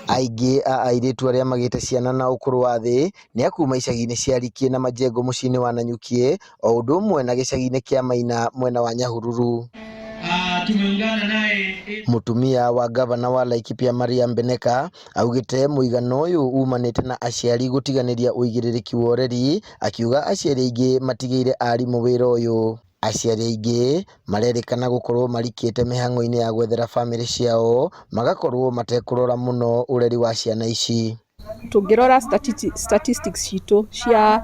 Aingĩ a airĩtu arĩa magĩte ciana na ũkũrũ wa thĩ nĩ a kuma icagi-inĩ cia Rikie na Majengo mũciĩ-inĩ wa Nanyuki o ũndũ ũmwe na gĩcagi-inĩ kĩa Maina mwena wa Nyahururu. Tumeungana naye. Mũtumia wa gavana wa Laikipia Mariam Mbeneka augĩte mũigana ũyũ umanĩte na aciari gũtiganĩria ũigĩrĩrĩki wa ũreri, akiuga aciari aingĩ matigĩire arimũ wĩra ũyũ. Aciari aingĩ marerĩkana gũkorwo marikĩte mĩhang'o-inĩ ya gwethera bamĩrĩ ciao, magakorwo matekũrora mũno ũreri wa ciana ici. Tũngĩrora statistics citũ cia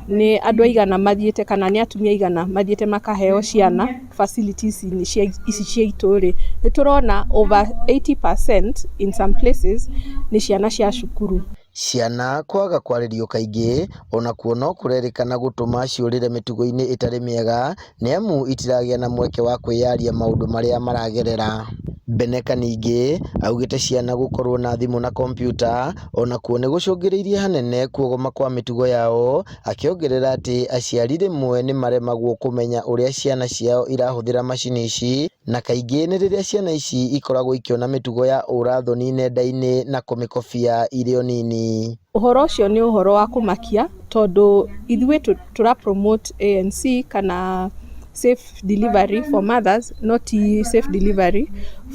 nĩ andũ aigana mathiĩte kana nĩ atumia aigana mathiĩte makaheo ciana facilities-inĩ cia ici cia itũ rĩ, nĩ tũrona over 80% in some places nĩ ciana cia cukuru. Ciana kwaga kwarĩrio kaingĩ onakuo no kũrerĩkana gũtũma ciũrĩre mĩtugo-inĩ ĩtarĩ mĩega nĩamu itiragĩa na mweke wa kwĩyaria maũndũ marĩa maragerera. Mbeneka ningĩ augĩte ciana gũkorwo na thimũ na kompiuta onakuo nĩ gũcũngĩrĩirie hanene kuogoma kwa mĩtugo yao, akĩongerera atĩ aciari rĩmwe nĩ maremagwo kũmenya ũrĩa ciana ciao irahũthĩra macini ici, na kaingĩ nĩ rĩrĩa ciana ici ikoragwo ikĩona mĩtugo ya ũra-thoni nenda-inĩ na kũmĩkobia irĩ o nini. Ũhoro ũcio nĩ ũhoro wa kũmakia tondũ ithuĩ tũra promote ANC kana safe delivery for mothers, no ti safe delivery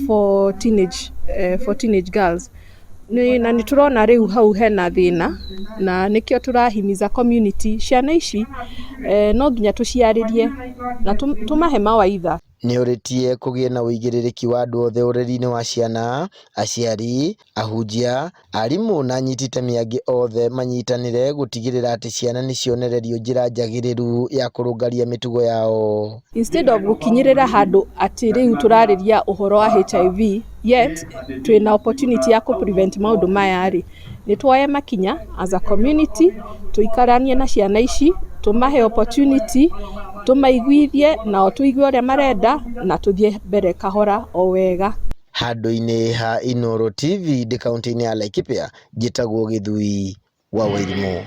for teenage girls. Na nĩ tũrona rĩu hau hena thĩna na nĩkĩo tũrahimiza community ciana ici no nginya tũciarĩrie na tũmahe mawaitha. Nĩorĩtie kũgĩe na ũigĩrĩrĩki wa andũ othe ũreri-inĩ wa ciana, aciari, ahunjia, arimũ na anyiti itemi angĩ othe manyitanĩre gũtigĩrĩra atĩ ciana nĩcionererio njĩra njagĩrĩru ya kũrũngaria mĩtugo yao. Instead of gũkinyĩrĩra handũ atĩ rĩu tũrarĩria ũhoro wa HIV, yet twĩna opportunity ya kũ prevent maũndũ maya rĩ, nĩ tuoye makinya as a community, tũikaranie na ciana ici, tũmahe opportunity, tũmaiguithie nao tũigue ũrĩa marenda na tũthiĩ mbere kahora o wega. Handũ-inĩ ha Inooro TV ndĩ kaũntĩ-inĩ ya Laikipia, njĩtagwo Gĩthui wa Wairimũ.